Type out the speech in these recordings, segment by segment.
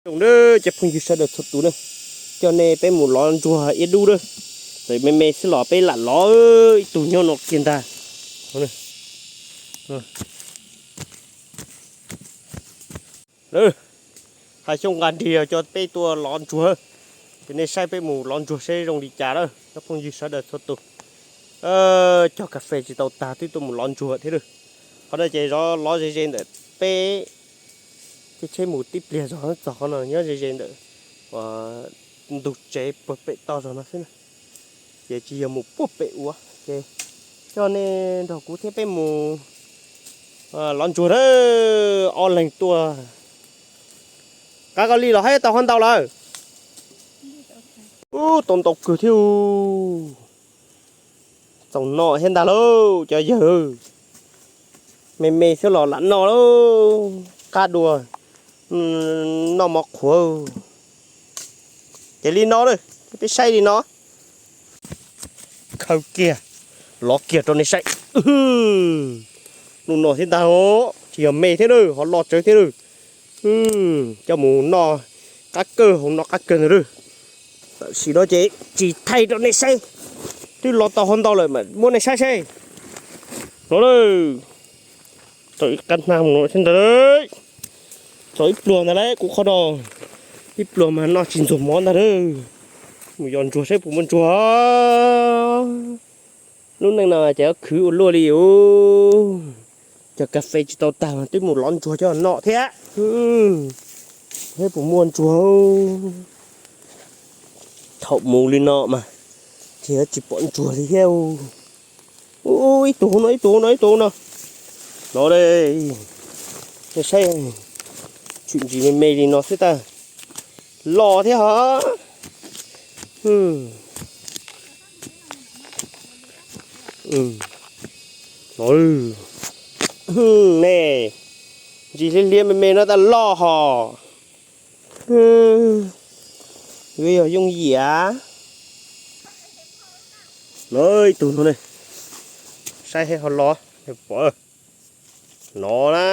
Zoo na, cov phooj ywg sawv daws txhua tus na, coj nej peb mus lov ntsuag iab dub na. Txawm me me xwb los peb lam lov ib tug nyob no kiag ntag. Hais xyoo nqa nrig coj peb tuaj lov ntsuag, ces nej saib peb mus lov ntsuag seb zoo li cas lawm cov phooj ywg sawv daws txhua tus. Cog kas fes tsis tau tag twb tuaj mus lov ntsuag thiab lawm. Qhov no ces zov lov ze ze ntawm peb tsheb mus tib pliag zog txog qhov no nyob ze ze ntawm ntug tsev puag pem toj zog no xwb na. Ces tsis yog mus puag pem ua, ces coj nej nrog kuv thiab peb mus lov ntsuag na. Ob leeg tuaj. Qab koj li los hais tau ho ntau lawm. Ub, tau ntau kawg thiab. Txaus noj thiab ntag lauj cov yawg. Me me xwb los lam noj lauj, qab dua noj mov qhuav. Ces li no, peb saib li no. Khaws kiag, lov kiag rau nej saib. Hnub no thiab ntag, tsis yog me thiab na, ho loj tsawv thiab na. Coj mus noj qab kawg, hauv noj qab kawg ntag. Tam sim no ces tsis thaij rau nej saib, twb lov tau ho ntau lawm mas muab nej saib saib. No, txog ib qab hnab no thiab ntag. Txog ib pluag ntag lauj, kuv qhov no ib pluag mas noj tsis ntxuag mov ntag lauj. Mus yos ntsuag saib puas muaj ntsuag. Lub neej no ces khwv ua luaj li os. Cog kas fes tsis tau tag mas twb mus lov ntsuag coj noj thiab. Saib puas muaj ntsuag. Thaum mus li no mas ces tsis pom ntsuag li thiab. Ub, ib tug no, ib tug no, ib tug no. No, nej saib, tshwm ntsis me me li no xwb tab loj thiab ho. Ne, ntsis hliab hliab me me no tab loj ho. Yuav yog yooj yim. No ib tug no ne, saib ho los pom no na.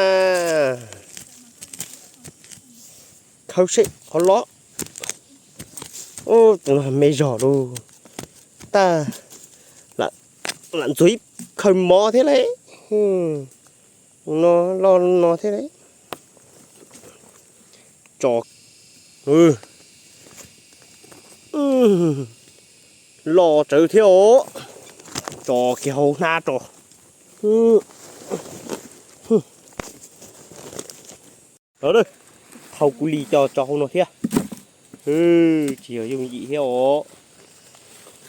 Khaws seb qhov los. Tus no me zog lauj. Tab lam ntxuag ib khaws mov thiab lauj. No loj no thiab lauj. Tso, loj tsawv thiab os. Tso kiag hauv hnab tso. Thau kuv li coj tso hauv no thiab. Tsis yog yooj yim thiab os.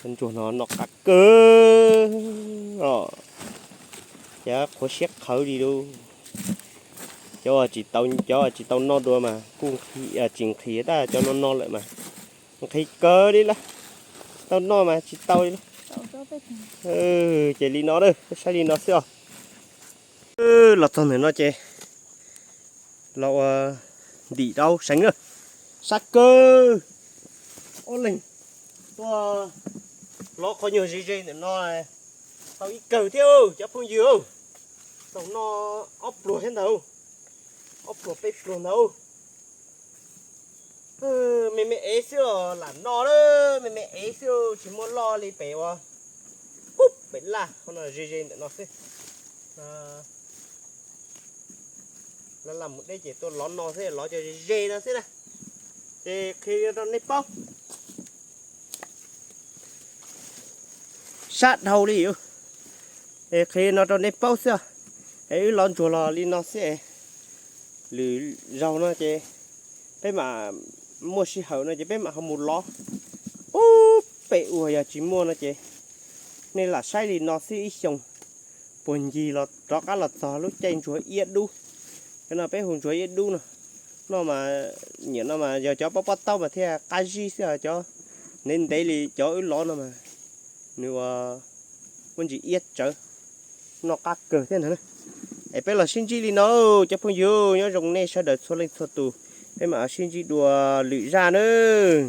Ntsuag no noj qab kawg os. Ces qhuav siab qhawv li lauj. Cov tsis tau, cov tsis tau noj dua mas kuj tsis nqhis, tab cov no no lawm mas nqhis kawg li lawm. Tau noj mas tsis tau li lawm. Ces li no, saib li no xwb os. Los txog ntawm no ces los ua ntim rau seev na. Sab kawg. Ob leeg tuaj lov qhov nyuag ze ze ntawm no tau ib kawg thiab cov phooj ywg. Tau noj ob pluag thiab ntag. Ob pluag peb pluag ntag. Me me ev xwb os, lam noj lawm, me me ev xwb, tsis muaj loj li pem uas pub pem laj, qhov no ze ze ntawm no xwb. Laj laj mus deb ces tuaj lov no xwb, lov cov ze ze no xwb na. Ces qhia rau nej paub. Sab dhau li. Es qhia no rau nej paub xwb, es wb lov ntsuag los li no xwb. Lwm zaug no ces peb mam muaj sij hawm no ces peb mam ho mus lov. Ub, pem uas yog tsis muaj no ces nej lam saib li no xwb ib xyoos, puag ncig los rov qab los txog lub caij ntsuag iab dub. Cov no peb hu ntsuag iab dub no. Noj mas, nyiam no mas yog cov pob pob taub mas thiaj qab zib xwb, cov ntev ntev li cov wb lov no mas nws ua muaj ntsis iab tsawv, noj qab kawg thiab ntag. Es peb los sib ntsib li no, cov phooj ywg, nyob zoo nej sawv daws txhua leej txhua tus, peb mam sib ntsib dua lwm zaj nawb.